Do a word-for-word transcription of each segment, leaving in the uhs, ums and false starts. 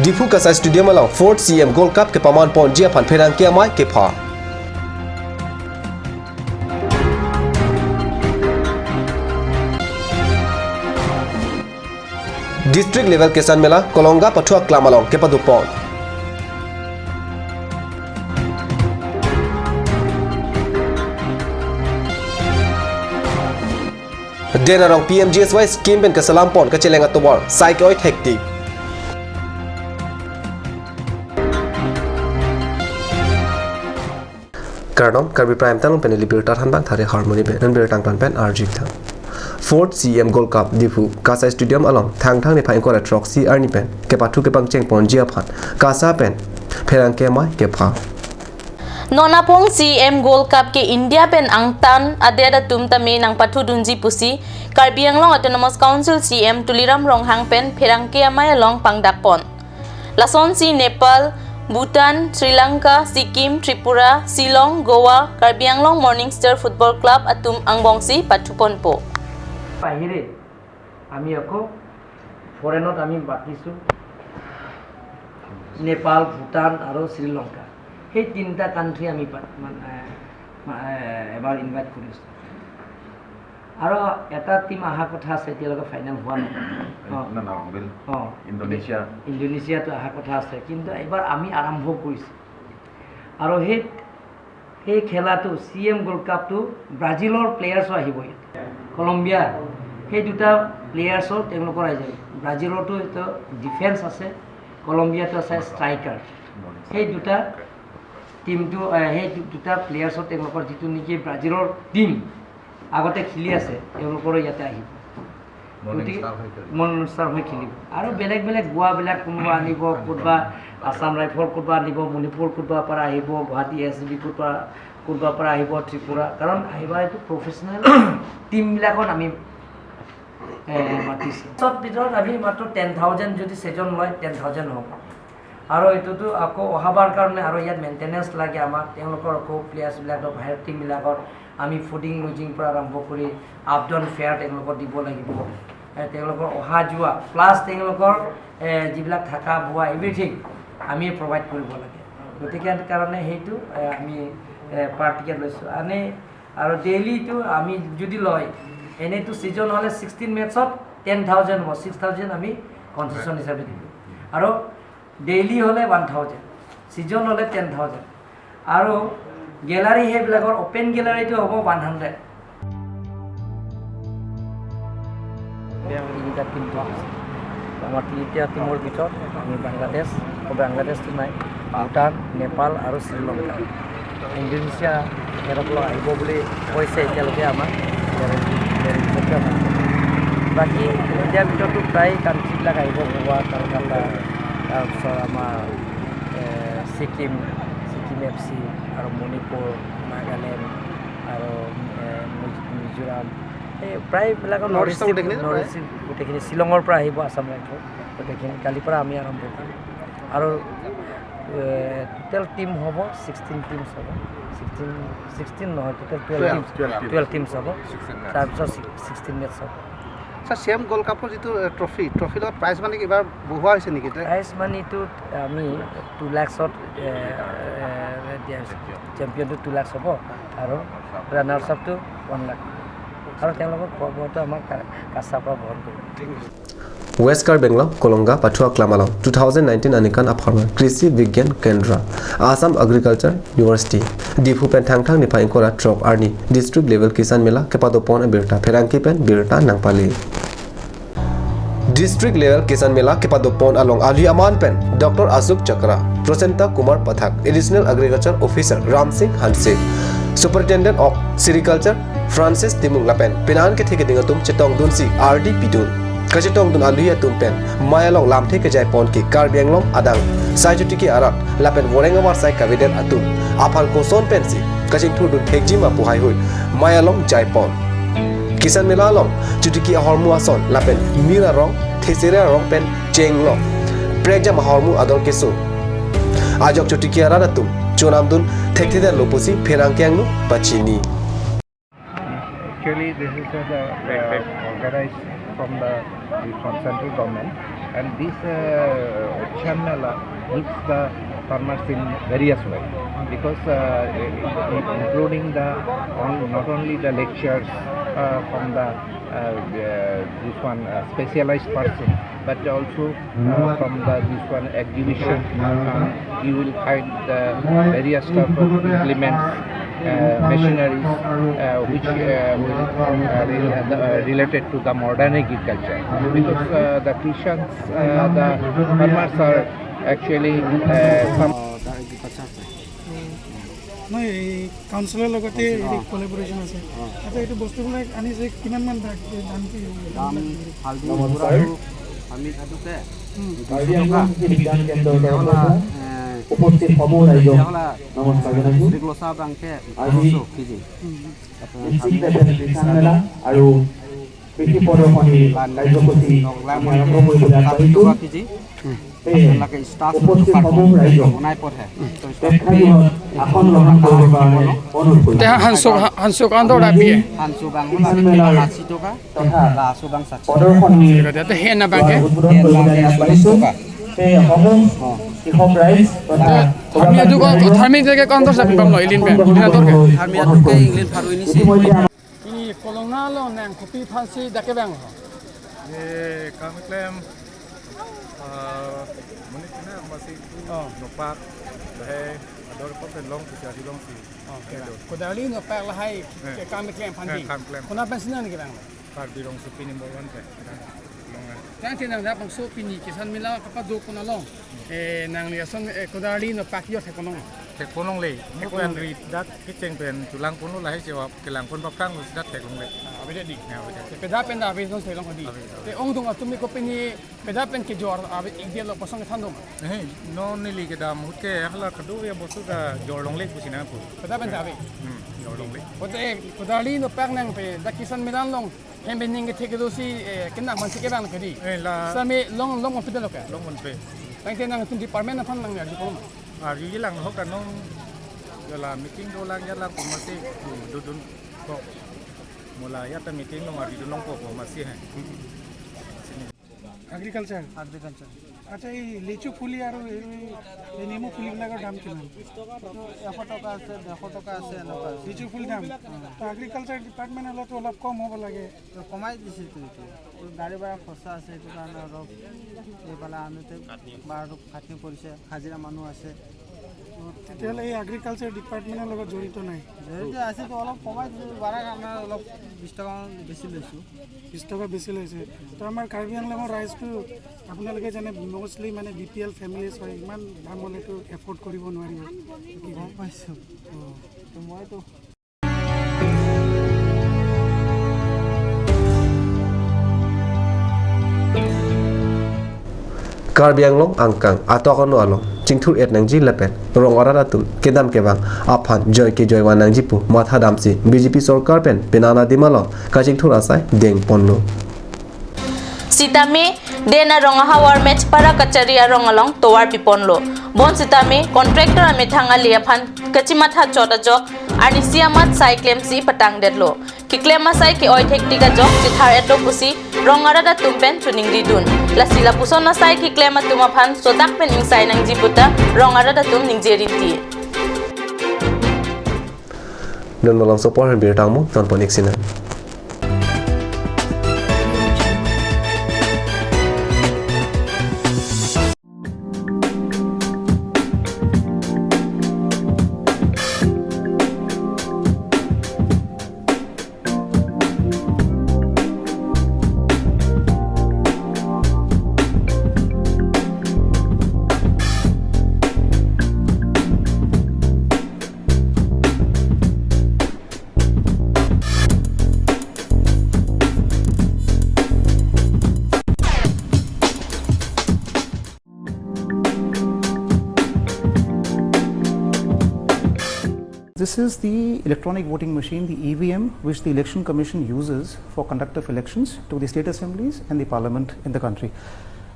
Diphu Kasai Stadium along fourth C M Gold Cup kepaman ponji aphan pherangke amei kepha. District level Kisan Mela Kolonga pathu aklam along kepadopon. Den arong P M G S Y scheme pen keselam pon kacheleng atovar sai ke-oi thektik. Kardom, Karbi Prime Time pen ili birta thanbang thari harmoni pen, non birta angtan pen arju thang. Fourth C M Gold Cup Diphu Kasai Stadium along Thangthang niphai ingkoi ra throksi arni pen kepathu kepangcheng ponji aphan KASA pen pherangke amei kepha. Non apong C M Gold Cup ke India pen angtan adet atum tame nangpathudunji pusi Karbi Anglong Autonomous Council C M Tuliram Ronghang pen pherangke amei along pangdakpon. Lasonsi Nepal, Bhutan, Sri Lanka, Sikkim, Tripura, Shillong, Goa, Karbi Anglong Morning Star Football Club atum angbongsi pathuponpo. বাহিৰে আমি আকৌ ফৰেনত আমি মাতিছোঁ নেপাল, ভূটান আৰু শ্ৰীলংকা। সেই তিনিটা কাণ্ট্ৰি আমি পা- মানে, মা- এবাৰ ইনভাইট কৰিছোঁ। আৰু এটা টিম অহা কথা আছে, এতিয়ালৈকে ফাইনেল হোৱা নাই। অ। না, না, অবিল। অ। ইণ্ডোনেছিয়া। ইণ্ডোনেছিয়াটো অহা কথা আছে, কিন্তু এইবাৰ আমি আৰম্ভ কৰিছোঁ। আৰু সেই, সেই খেলাটো, চি এম গ'ল্ড কাপটো ব্ৰাজিলৰ প্লেয়াৰ্ছো আহিব ইয়াত। কলম্বিয়া, সেই দুটা প্লেয়াৰ্ছো তেওঁলোকৰ আহি যাব। ব্ৰাজিলৰতো এইটো ডিফেন্স আছে, কলম্বিয়াটো আছে ষ্ট্ৰাইকাৰ। সেই দুটা টিমটো, এ, সেই দু- দুটা প্লেয়াৰ্ছৰ তেওঁলোকৰ যিটো নেকি ব্ৰাজিলৰ টিম আগতে খেলি আছে, তেওঁলোকৰো ইয়াতে আহিব। মৰ্ণিং গতিকে ষ্টাৰ হৈ খেলিব। মৰ্ণিং ষ্টাৰ হৈ খেলিব। আৰু বেলেগ বেলেগ গোৱাবিলাক কোনোবা আনিব, কোনোবা আছাম ৰাইফল কোনোবা আনিব, মণিপুৰ কোনোবা পৰা আহিব, গুৱাহাটী এছ বি কোনোবা, কোনোবা পৰা আহিব, ত্ৰিপুৰা। কাৰণ আহিব এইটো প্ৰফেচনেল টিমবিলাকত আমি, এ, মাতিছোঁ। চব ভিতৰত আমি মাত্ৰ টেন থাউজেণ্ড যদি ছিজন লয়, টেন থাউজেণ্ড হ'ব। আৰু এইটোতো আকৌ অহাবাৰ কাৰণে আৰু ইয়াত মেইনটেনেন্স লাগে আমাৰ, তেওঁলোকৰ আকৌ প্লেয়াৰ্ছবিলাকৰ বাহিৰৰ টিমবিলাকৰ আমি ফুডিং লজিং পৰা আৰম্ভ কৰি আপ ডাউন ফেয়াৰ তেওঁলোকক দিব লাগিব। এ, তেওঁলোকৰ অহা যোৱা, প্লাছ তেওঁলোকৰ, এ, যিবিলাক থকা বোৱা, এভৰিথিং আমি প্ৰভাইড কৰিব লাগে। গতিকে কাৰণে সেইটো, এ, আমি, এ, পাৰ টিকেট লৈছোঁ। আনে আৰু ডেইলিটো আমি যদি লয়, এনেইতো ছিজন হ'লে ছিক্সটিন মেটছত টেন থাউজেণ্ড হ'ব, ছিক্স থাউজেণ্ড আমি কনচেছন হিচাপে দিম। আৰু ডেইলি হ'লে ওৱান থাউজেণ্ড, ছিজন হ'লে টেন থাউজেণ্ড, আৰু গেলাৰী সেইবিলাকৰ অপেন গেলাৰীটো হ'ব ওৱান হাণ্ড্ৰেড। তিনিটা টিম, আমাৰ তিনিটা টিমৰ ভিতৰত আমি বাংলাদেশ, অ, বাংলাদেশটো নাই, ভূটান, নেপাল আৰু শ্ৰীলংকা। ইণ্ডোনেছিয়া এওঁলোক আহিব বুলি কৈছে এতিয়ালৈকে আমাক, ইয়াৰে, ইয়াৰে পিছতকে আমাক। বাকী ইণ্ডিয়াৰ ভিতৰতো প্ৰায় কাণ্ট্ৰিবিলাক আহিব, গোৱা, কলকাতা, তাৰপিছত আমাৰ, এ, ছিকিম, ছিকিম এফ চি আৰু মণিপুৰ, নাগালেণ্ড আৰু, এ, মিজ- মিজোৰাম, এই প্ৰায়বিলাকৰ নৰ্থ নৰ্থ ইষ্ট ইষ্টৰ গোটেইখিনি নৰ্থ প্ৰায়? ইষ্ট গোটেইখিনি, শ্বিলঙৰ পৰা আহিব আছাম ৰাইফল গোটেইখিনি, কালিৰ পৰা আমি আৰম্ভ কৰিম। আৰু, এ, টোটেল টিম হ'ব, ছিক্সটিন টিমছ হ'ব, ছিক্সটিন, ছিক্সটিন নহয়, total twelve twelve, teams, twelve team. Twelve teams হ'ব। Sixteen matches. তাৰপিছত ছি-, ছিক্সটিন মেটছ হ'ব। ছাৰ, চি এম গ'ল্ড কাপৰ যিটো, এ, ট্ৰফি, ট্ৰফিৰ লগত প্ৰাইজ মানি কিবা বঢ়োৱা হৈছে নেকি? প্ৰাইজ মানিটো আমি টু লাখছত, এ, এ, দিয়া হৈছে। চেম্পিয়নটো টু লাখ হ'ব আৰু ৰাণাৰ্ছ আপটো ওৱান লাখ। আৰু তেওঁলোকক খোৱা বোৱাটো আমাৰ কা-, কাছাৰ পৰা বহন কৰিব। West Karbi Anglong, Kolonga, Pathu Aklam along two thousand nineteen aningkan apharman Krishi Vigyan Kendra, Assam Agriculture University, Diphu pen Thangthang niphai ingkoi ra throk arni District Level Kisan Mela kepadopon abirta pherangke pen birta nangpale. District Level Kisan Mela kepadopon along alui aman pen Doctor Ashok Chakra, Prasanta Kumar Pathak, Additional Agriculture Officer Ram Singh Hanse, Superintendent of Sericulture Francis Timung lapen penan kethe keding atum chetongdunsi ardi pidun. Kachetongdun alui atum pen mei along lamthe kejai pon ke Karbi Anglong adang sai chotiki arat lapen voreng avar sai kavedet atum aphan koson pensi kachingthurdun thekji ma pu haihui mei along jai pon. Kisan Mela along chotiki ahormu ason lapen mir arong, thesere arong pen chenglok prekjam ahormu ador keso ajok chotiki arat atum chonamdun thekthedetlo pusi pherangke angno pachini. Actually, this is a, uh, organized from the, from central government, and this, uh, Chhan Mela helps the farmers in various ways, because, uh, including the, on, not only the lectures, uh, from the, uh, uh, this one, uh, specialized person, but also, uh, from the, this one, exhibition, uh, you will find the various type of implements, uh, machineries, uh, which, uh, will, uh, rel-, uh, the, uh, related to the modern agriculture. Because, uh, the Christians, uh, the farmers are actually, uh, some নহয়, এই কাউন্সিলৰ লগতে হেৰি কলেবৰেশ্যন আছে। আচ্ছা, এইটো বস্তুবিলাক আনিছে, কিমান মান দাম, এই দাম কি? দাম হালধি গুড়াটো আমি কাটোতে উম। দুশ টকা। তেতিয়াহ'লে, এ, উপস্থিত সমূহ ৰাইজক তেতিয়াহ'লে, নমস্কাৰ জনাইছো। শ্ৰী গ্লছা বাংকে আজি ডেৰশ কেজি। উম। ডিষ্ট্ৰিক্ট লেভেল কিষাণ মেলা আৰু কৃষি প্ৰদৰ্শনী কাৰ্যসূচী আমি আৰম্ভ কৰিবলৈ আগবাঢ়িছো। আপোনালোকে ষ্টাফ উপস্থিত সমূহ ৰাইজক বনাই পঠে। প্ৰেক্ষাগৃহত আসন গ্ৰহণ কৰিবৰ কাৰণে অনুৰোধ কৰিছো। Te han sok, han sok an do rabi. Han sok ang hula kisan mela ashi toka, totha la sok ang satso. Prodarshoni te he na bangke uddhodhon koribole agbahiso. Te homo kihok rais totha ami adu ko tharmi te ke kon tor sa pam lo ilin pe. Ilin tor ke. Tharmi adu ke ilin pharu ini si. Kolong nalo nang kopi aphansi dak kevang ho? Ye kam klem, ah, monit na masi tu. Oh. Nopak, lahai, ador pok pen long, kusi adi long si. Oh, kevang. Kodarli nopak lahai, eh, ke kam klem aphansi. Eh, kam klem. Konat aphansi nang kevang? Karbi Rongsopi number one pe. Long, eh. Tangte nang dak bangso pini kisan mela kapado konat along. Eh, nangli ason, eh, kodarli nopak yo thek ponlong? Thek ponlongle. Mo pen ri dak kecheng pen chulang ponlo lahai chewa kelang pon bapkang lo sidat theklongle. Ah, avedet di. Ya, avedet. Peda pen da ave son theklong kadi. Ave, ave. Te ongdung atum ko pini peda pen kejor ave ik dia lo kosong kethan dong. Nahi, non neli kedam ahut ke hala kado ya bosu kajor longle pusi nangpu. Peda pen da ave. Hmm, jor longle. Kote, eh, kodarli nopak nang pe dak kisan mela along hem pen ning kethe kedo si, eh, kena aphansi kevang kadi. Eh, la. Sami long, long mon pe lo ke? Long mon pe. Tangte nangtum department aphan nang arju kolo ma? Arju jilang hok kanong, jala meeting dolang jalang ko masi dodun ko. Mola ya ta meeting long arju dun long ko ko masi he. Agriculture. Agriculture. আচ্ছা, এই লিচু পুলি আৰু এই, এই নেমু পুলিবিলাকৰ দাম কিমান? এইটো এশ টকা আছে, ডেৰশ টকা আছে, এনেকুৱা আছে। লিচু পুলি দাম? অ। তো এগ্ৰিকালচাৰ ডিপাৰ্টমেণ্ট হ'লেতো অলপ কম হ'ব লাগে। তো কমাই দিছে তো এইটো। তো গাড়ী ভাড়া খৰচা আছে, সেইটো কাৰণে অলপ এইফালে আনোতে বাৰ খাটনি পৰিছে, হাজিৰা মানুহ আছে। তেতিয়াহ'লে এই এগ্ৰিকালচাৰ ডিপাৰ্টমেণ্টৰ লগত জড়িত নাই? জড়িত আছে তো, অলপ কমাই দিছোঁ, ভাড়া আমাৰ অলপ বিশ টকা বেছি লৈছোঁ। বিশ টকা বেছি লৈছে। তো আমাৰ কাৰ্বি আংলঙৰ ৰাইজটো আপোনালোকে জানে মষ্টলি মানে বি পি এল ফেমিলিজ হয়, ইমান দাম হ'লেতো এফৰ্ড কৰিব নোৱাৰিব। কি গম পাইছোঁ। অ। তো মইতো Karbi Anglong angkang atok ano along chingthur et nangji lapen rong arat atum kedam kevang aphan joi kejoi van nangji pu matha damsi B J P sorkar pen penang adim along kachingthur asai deng ponlo. Sitame, den arong ahavar match para kachari arong along tovar piponlo. Bonsitame, contractor amethang ali aphan kachimatha chot ajok, arnisi amat sai klemsi patangdetlo. Keklem asai ke-oi thektik ajok chethar etlo pusi rong arat atum pen choningridun. Lasi lapuson asai keklem atum aphan sodak pen ingsai nangji puta rong arat atum ningje rinti. Non malom sopor birta mo, non ponik sinan. This is the electronic voting machine, the E V M, which the Election Commission uses for conduct of elections to the state assemblies and the parliament in the country.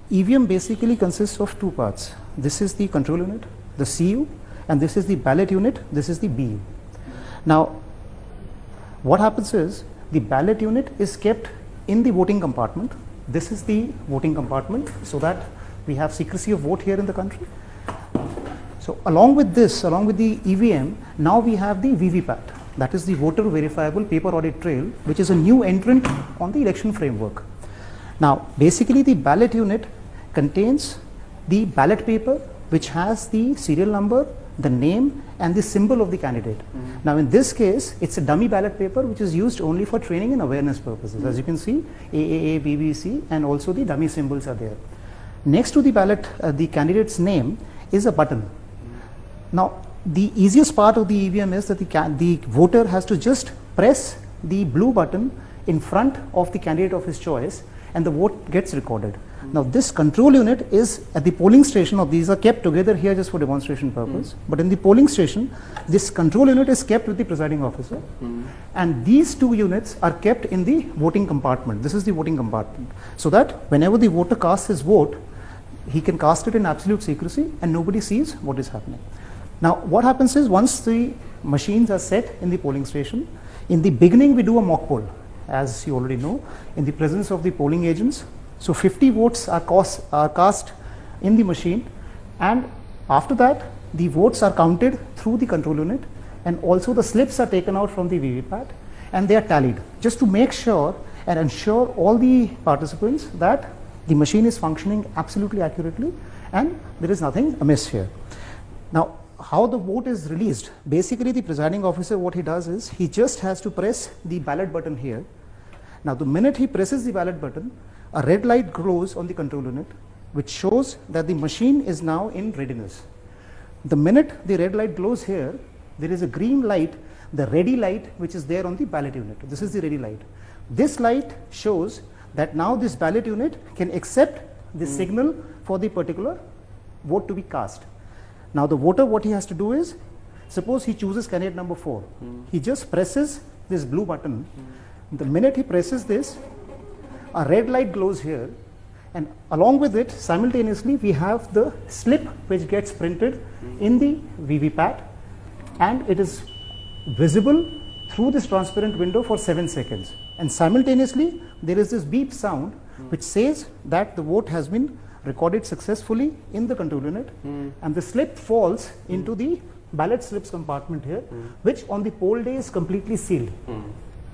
E V M basically consists of two parts. This is the control unit, the C U, and this is the ballot unit, this is the B U. Now, what happens is the ballot unit is kept In the voting compartment, this is the voting compartment, so that we have secrecy of vote here in the country. So along with this, along with the E V M, now we have the V V PAT, that is the voter verifiable paper audit trail, which is a new entrant on the election framework. Now, basically, the ballot unit contains the ballot paper, which has the serial number, the name, and the symbol of the candidate. Now, in this case, it's a dummy ballot paper which is used only for training and awareness purposes. As you can see, A A A, B B C, and also the dummy symbols are there. Next to the ballot, uh, the candidate's name is a button. Now, the easiest part of the E V M is that the, ca- the voter has to just press the blue button in front of the candidate of his choice, and the vote gets recorded. Now, this control unit is at the polling station. Now, these are kept together here just for demonstration purpose. But in the polling station, this control unit is kept with the presiding officer, and these two units are kept in the voting compartment. This is the voting compartment, so that whenever the voter casts his vote, he can cast it in absolute secrecy and nobody sees what is happening. Now, what happens is, once the machines are set in the polling station, in the beginning we do a mock poll, as you already know, in the presence of the polling agents. So fifty votes are, cost, are cast in the machine, and after that, the votes are counted through the control unit, and also the slips are taken out from the V V PAT and they are tallied, just to make sure and ensure all the participants that the machine is functioning absolutely accurately and there is nothing amiss here. Now, how the vote is released? Basically, the presiding officer, what he does is, he just has to press the ballot button here. Now, the minute he presses the ballot button, a red light glows on the control unit, which shows that the machine is now in readiness. The minute the red light glows here, there is a green light, the ready light, which is there on the ballot unit. This is the ready light. This light shows that now this ballot unit can accept the signal for the particular vote to be cast. Now, the voter, what he has to do is, suppose he chooses candidate number four. He just presses this blue button. The minute he presses this, a red light glows here, and along with it, simultaneously, we have the slip which gets printed in the V V PAT, and it is visible through this transparent window for seven seconds. And simultaneously, there is this beep sound which says that the vote has been recorded successfully in the control unit, and the slip falls into the ballot slips compartment here, which on the poll day is completely sealed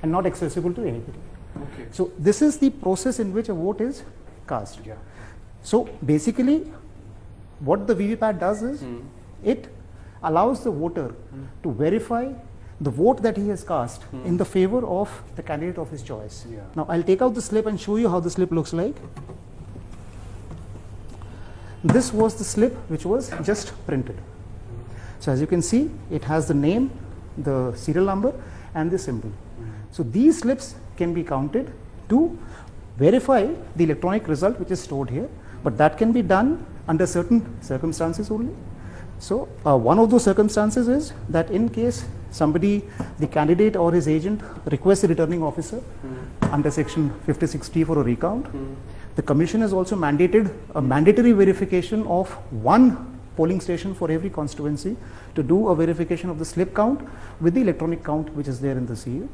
and not accessible to anybody. Okay. So this is the process in which a vote is cast. Yeah. So basically, what the V V PAT does is it allows the voter to verify the vote that he has cast in the favor of the candidate of his choice. Yeah. Now, I'll take out the slip and show you how the slip looks like. This was the slip which was just printed. So as you can see, it has the name, the serial number, and the symbol. So these slips can be counted to verify the electronic result which is stored here, but that can be done under certain circumstances only. So uh, one of those circumstances is that in case somebody, the candidate or his agent, requests the returning officer under section fifty-six T for a recount, the commission has also mandated a mandatory verification of one polling station for every constituency to do a verification of the slip count with the electronic count which is there in the C U.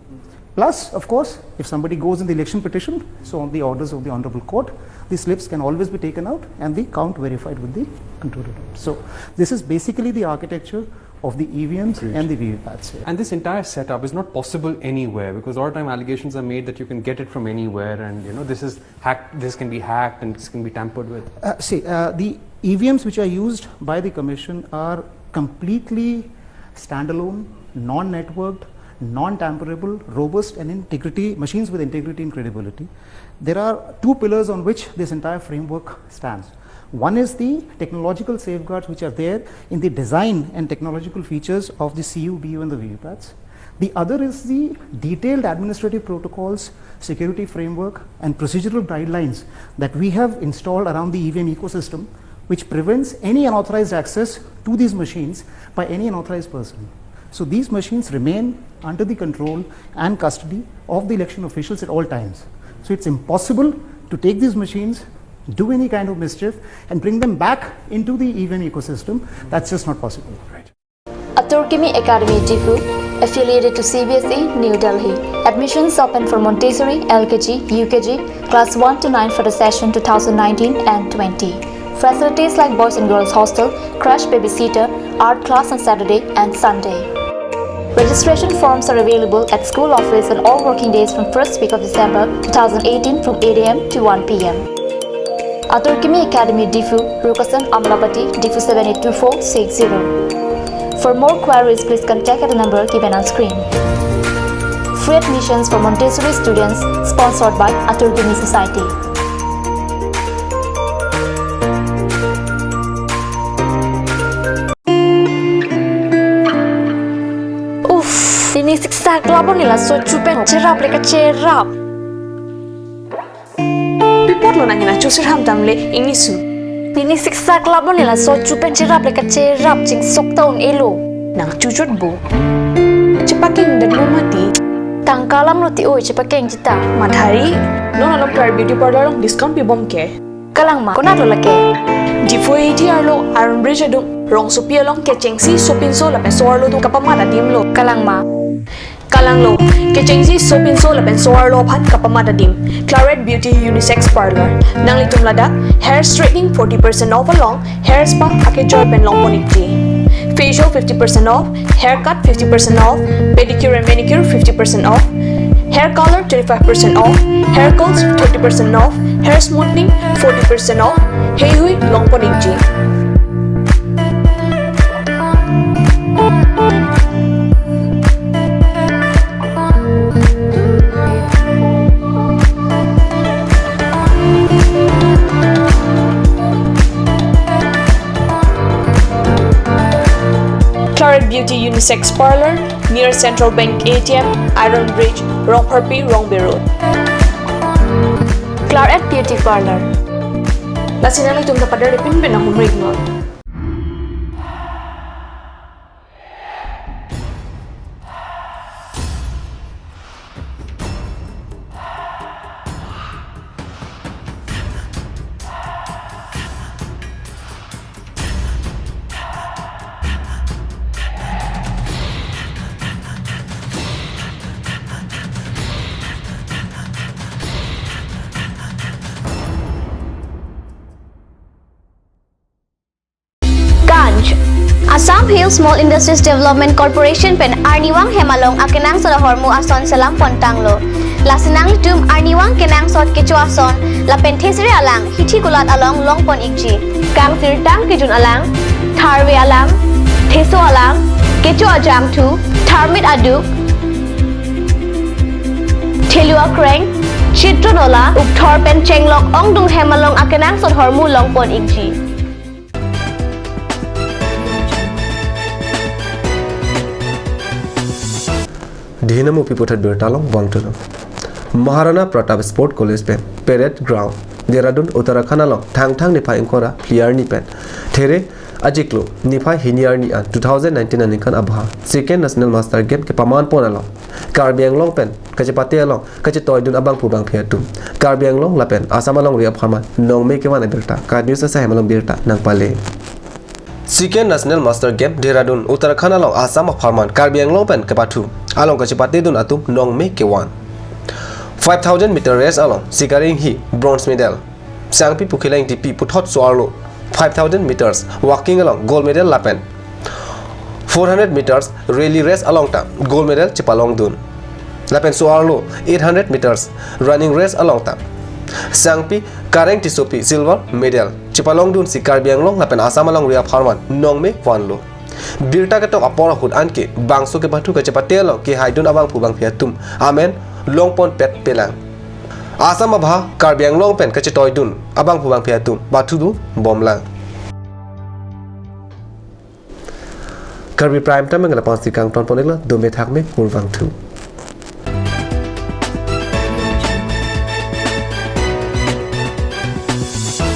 Plus, of course, if somebody goes in the election petition, so on the orders of the Honorable Court, the slips can always be taken out and the count verified with the control unit. So this is basically the architecture of the E V Ms and the V V Pats here. And this entire setup is not possible anywhere, because a lot of time allegations are made that you can get it from anywhere, and you know this is hacked, this can be hacked, and this can be tampered with. Uh, see, uh, the E V Ms which are used by the commission are completely standalone, non-networked, non-tamperable, robust and integrity, machines with integrity and credibility. There are two pillars on which this entire framework stands. One is the technological safeguards which are there in the design and technological features of the C U, B U and the V V Pats. The other is the detailed administrative protocols, security framework and procedural guidelines that we have installed around the E V M ecosystem, which prevents any unauthorized access to these machines by any unauthorized person. So these machines remain under the control and custody of the election officials at all times. So it's impossible to take these machines, do any kind of mischief and bring them back into the E V M ecosystem. That's just not possible. A Turkimi Academy Diphu, affiliated to C B S E, New Delhi. Admissions open for Montessori, L K G, U K G, class one to nine for the session two thousand nineteen and twenty. Facilities like boys and girls hostel, crash babysitter, art class on Saturday and Sunday. Registration forms are available at school office on all working days from first week of December two thousand eighteen from eight a m to one p m. Atur Kimi Academy, Diphu, Rukasan Amlapati, Diphu seven eight two four six zero. For more queries, please contact at the number given on screen. Free admissions for Montessori students, sponsored by Atur Kimi Society. Uff, pini siksak labon nila so chupen cherap le kacherap. Pi apotlo nangji nangchusir ham damle ingnisu. Pini siksak labon nila so chupen cherap le kacherap chingsok ta un-elo. Nangchuchot bo. Chepakeng detlo mati. Tangka alam lo ti oi chepakeng jita. Madhari. Non along Claret Beauty Parlour along discount pibom ke. Kalang ma, konat lo lake? Diphu A T R lo, Iron Bridge adung, rongsopi along kechengsi sopinso lapen so-arlo atum kapamat adim lo. Kalang ma? Kalang lo, kechengsi sopinso lapen so-arlo aphan kapamat adim. Claret Beauty Unisex Parlour. Nanglitum ladak hair straightening forty percent off along hair spa akejoi pen longpon ikji. Facial fifty percent off, haircut fifty percent off, pedicure and manicure fifty percent off, hair color twenty-five percent off, hair curls thirty percent off, hair smoothing forty percent off, heihui longpon ikji. Claret Beauty Unisex Parlour, near Central Bank A T M, Iron Bridge, Rongpharpi, Rongbe Road. Claret Beauty Parlour. Lasi nanglitum ta pader pinpin nang humrik non. Ganj. Assam Hill Small Industries Development Corporation pen arnivang hem along akenangsot ahormu ason selam pontanglo. Lasi nanglitum arnivang kenangsot kecho ason lapen thesere alang hithi kulat along longpon ikji. Kangsirtang kejun alang, tharve alang, theso alang, kecho ajangthu, tharmit aduk, thelu akreng, chitron ola, ukthor pen chenglok ongdung hem along akenangsot ahormu longpon ikji. Dihina mupi puthot birta along vangthulo. Maharana Pratap Sport College pen Parade Ground, Dehradun, Uttarakhand along Thangthang niphai ingkoi ra phli arni pen There achiklo niphai hini arni an two thousand nineteen aningkan abha Second National Master Game kepaman pon along Karbi Anglong pen kachepate along kachetoidun abangphu bangphi atum Karbi Anglong lapen Assam alongri apharman nongme kevan abirta KAT News asai hem along birta nangpale. Second National Master Game Dehradun, Uttarakhand along Assam apharman Karbi Anglong pen kepathu along kachepatedun atum nongme kevan. Five thousand meter race along Sikari Enghi bronze medal, Sangpi Pukhila Engtipi puthot so-arlo five thousand meters walking along gold medal lapen four hundred meters relay race along ta gold medal chepalongdun. Lapen so-arlo eight hundred meters running race along ta Sangpi Kareng Tissopi silver medal chepalongdunsi Karbi Anglong lapen Assam alongri apharman nongme vanlo. Birta ketok apor ahut anke bangso kepathu kachepate along kehaidun abangphu bangphi atum amen longponpet pelang. Assam abha Karbi Anglong pen kachetoidun abangphu bangphi atum pathudun bomlang. Karbi Prime Time nangkela pangsi kangton pon iklo, dome thakme kurvangthu.